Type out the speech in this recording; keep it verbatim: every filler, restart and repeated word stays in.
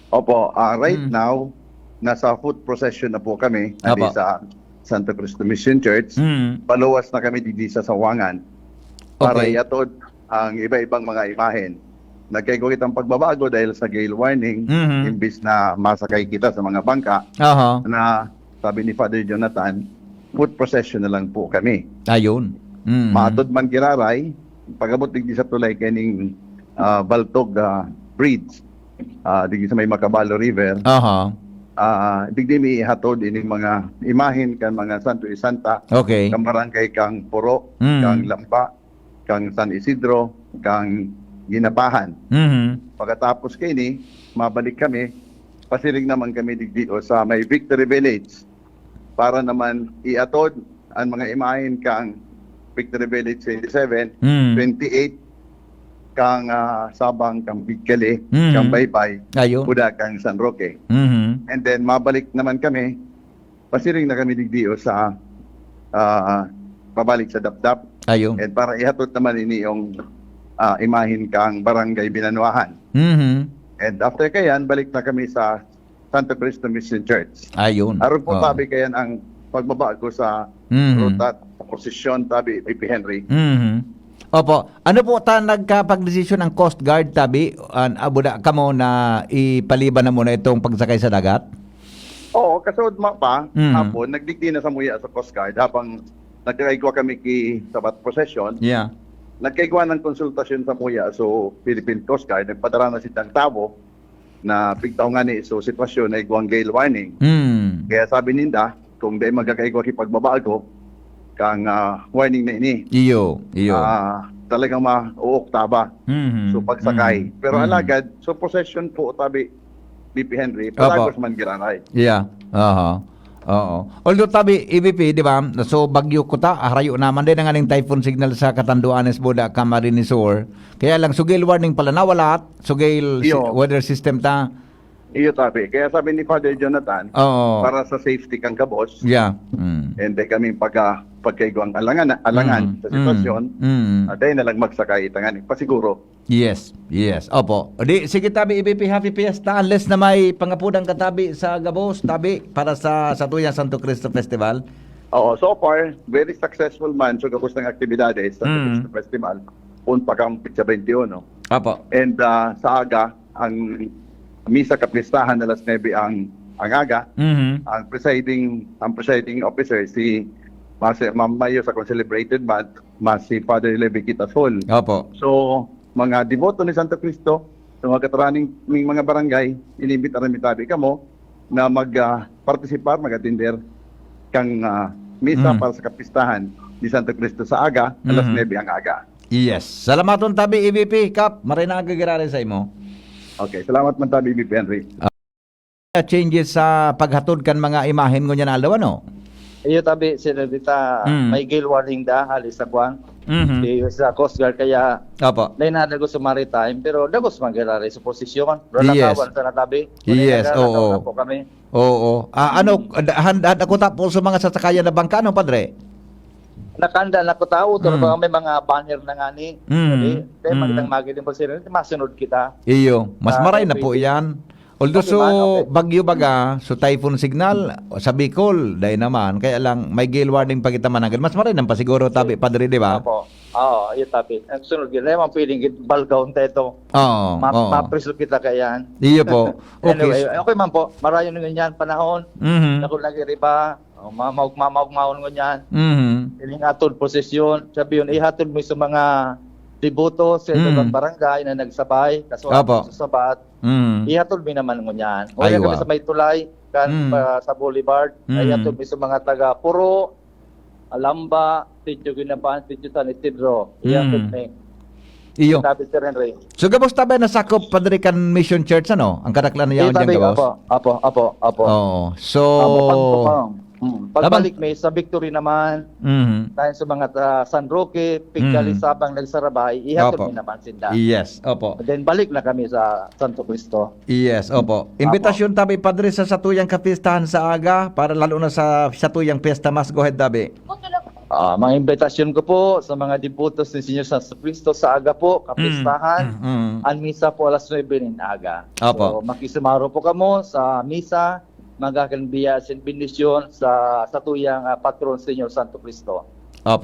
Opo, ah, right Mm. now, nasa foot procession na po kami, Apo. sa Santo Cristo Mission Church. Mm. Paluwas na kami digdi sa Sawangan para Okay. iatod ang iba-ibang mga imahen. Nagkaigwa kitang pagbabago dahil sa gale warning, Mhm. imbis na masakay kita sa mga bangka Aha. na, sabi ni Father Jonathan, foot procession na lang po kami. Ayun. Mhm. Maatod man giraray, pag-abot digdi sa tulay kaning, ah, Baltog, ah, Bridge, ah, digdi sa may Macabalo River. Aha. Ah, digdi mi ihatod ining mga imahen kan mga santo y santa, Okay. kan barangay, kan Puro, Mm. kan Lamba, kan San Isidro, kan Ginapahan. Mhm. Pagkatapos kaini, mabalik kami, pasiring naman kami digdi o sa may Victory Village para naman iatod ang mga imahen kan Victory Village twenty-seven, Mm. twenty-eight, kan, ah, Sabang, kan Bigkali, Mm. kan Baybay, Ayun. kuda kan San Roque. Mhm. And then, mabalik naman kami, pasiring na kami digdi o sa, ah, pabalik sa Dapdap. Ayun. And para ihatod naman ini yung, ah, imahen kan Barangay Binanuahan. Mhm. And after kayan, balik na kami sa Santo Cristo Mission Church. Ayun. Aron po Oo. tabi kayan ang pagbabago sa Mhm. ruta at sa posisyon, tabi, B P Henry. Mhm. Opo. Ano po ta nagkapagdesisyon ang Coast Guard, tabi? An, abuda kamo na ipaliban na muna itong pagsakay sa dagat? Oo, kasunod ma-, pa, Mhm. hapon, nagdigdi na samuya sa Coast Guard habang nagkaigwa kami ki Sabat Procession. Yeah. Nagkaigwa ng konsultasyon samuya so Philippine Coast Guard, nagpadara na sindang tawo na pigtaw ngani so sitwasyon na igwang gale warning. Hmm. Kaya sabi ninda, kung dai magkakaigwa ki pagbabago, kang, ah, warning na ini. Iyo, iyo. Ah, talagang mauoktaba. Mhm. So, pagsakay. Mhm. Pero Mhm. alagad, so procession po, tabi, B P Henry, Opo. palagos man giraray. Yeah. Aha. Oo. Although, tabi, E V P, di ba? So, bagyo kuta, harayo naman din ang aning typhoon signal sa Catanduanes, Buda, Camarines Sur. Kaya lang, so gale warning pala, nawala. So gale si-, Iyo. weather system ta. Iyo, tabi. Kaya sabi ni Father Jonathan, Oo. para sa safety kang gabos, Yeah. Mm. and then kami pagka-, pagkaigwang alangan, alangan Mm. sa sitwasyon, Mm. ah, dahil na lang magsakay, itangan, pasiguro. Yes, yes. Opo. O di, sige, tabi, E V P, Happy Fiesta. Unless na may pangapudan ka, tabi, sa gabos, tabi, para sa, sa tuyang Santo Cristo Festival. Oo, so far, very successful man. So, gabos ng aktibidades sa Mm. Santo Cristo Festival. Poon pa kang petsa twenty-one. Opo. And, ah, sa aga, ang misa kapistahan alas nuebe ang, ang aga. Mhm. Ang presiding, ang presiding officer, si Mase-, Ma'am Mayo sa Concelebrated Month, mas si Father Levi Quitasol. Opo. So, mga deboto ni Santo Cristo, sa mga kataraning mga barangay, inimbita na mi tabi kamo na mag, ah, partisipar, mag-atender kang, ah, misa Mm. para sa kapistahan ni Santo Cristo sa aga, alas Mhm. nuebe ang aga. Yes. Salamaton tabi, E V P, Kap. Maray na aga giraray sa imo. Okay, salamat man tabi, B P Henry. Ah, changes sa paghatod kan mga imahen ngunyan na aldaw, ano? Iyo, tabi, Sir Rita, Mm. may gale warning da, hali sa kwan. Mhm. Di, sa Coast Guard, kaya Opo. dahil na dagos sa maritime, pero dagos man giraray sa posisyon. Yes. Lalakawan sa natabi. Yes, Naglalakaw oo. na po kami. Oo. Ah, ano, Mm. handa, handa ko ta po sa mga sasakayan na bangka, ano, Padre? Nakahanda na ko tao, pero Mm. baka may mga banner na ngani. Mm. Sabi, kaya Mm. magandang magiling po sila, masunod kita. Iyo, mas Ah, maray na okay, po sige. yan. Although Okay so, man, okay. bagyo baga, so typhoon signal, sa Bicol, dai naman. Kaya lang, may gale warning pa kita mananggad. Mas maray nang pasiguro, tabi, Padre, di ba? Opo. Oo, iyo, tabi. Ang sunod, yun, naman pwedeng gid-, balkaw tayo ito. Oo, Ma-, oo. mapriso kita kaya yan. Iyo po. Okay. Anyway, okay man po. Marayon na ngunyan panahon. Mhm. Dako lagi riba. O, ma-, maugma-, maugmaon ngunyan. Mhm. Ining atod posisyon, sabi yun, ihatod mo sa mga deboto sa Opo. ibang barangay na nagsabay, kaso Opo. sa Sabat, Mm. ihatod mi naman ngunyan. O, Aywa. kami sa may tulay, kan, Mm. pa, sa Boulevard, Mm. ihatod mi sa mga taga Puro, Alamba, Sitio Ginapan, Sitio San Isidro. Ihatod Mm. mi. Iyo. Sabi, Sir Henry. So, gabos ta ba nasakop, Padre, kan Mission Church, ano? Ang kadaklan na Iyo, yaon dyan, tabi, gabos? Apo, apo, apo, apo. Oo. So, Apo, pag, pag, mm, Laban- pagbalik mi sa Victory naman, Mhm. tayo sa mga, ah, San Roque, Pigkali, Mhm. Sabang, Nagsarabay, ihatod Opo. mi naman sinda. Yes, opo. Then, balik na kami sa Santo Cristo. Yes, opo. Opo. Imbitasyon tabi, Padre, sa satuyang kapistahan sa aga, para lalo na sa satuyang Fiesta Mass. Go ahead, tabi. Ah, mga imbitasyon ko po sa mga debotos ni Señor Santo Cristo sa aga po, kapistahan, Mm, mm. Ang misa po alas nuebe nin aga. Opo. So, makisumaro po kamo sa misa, magkakan biyaya asin bendisyon sa satuyang ah, patron, Señor Santo Cristo. Opo.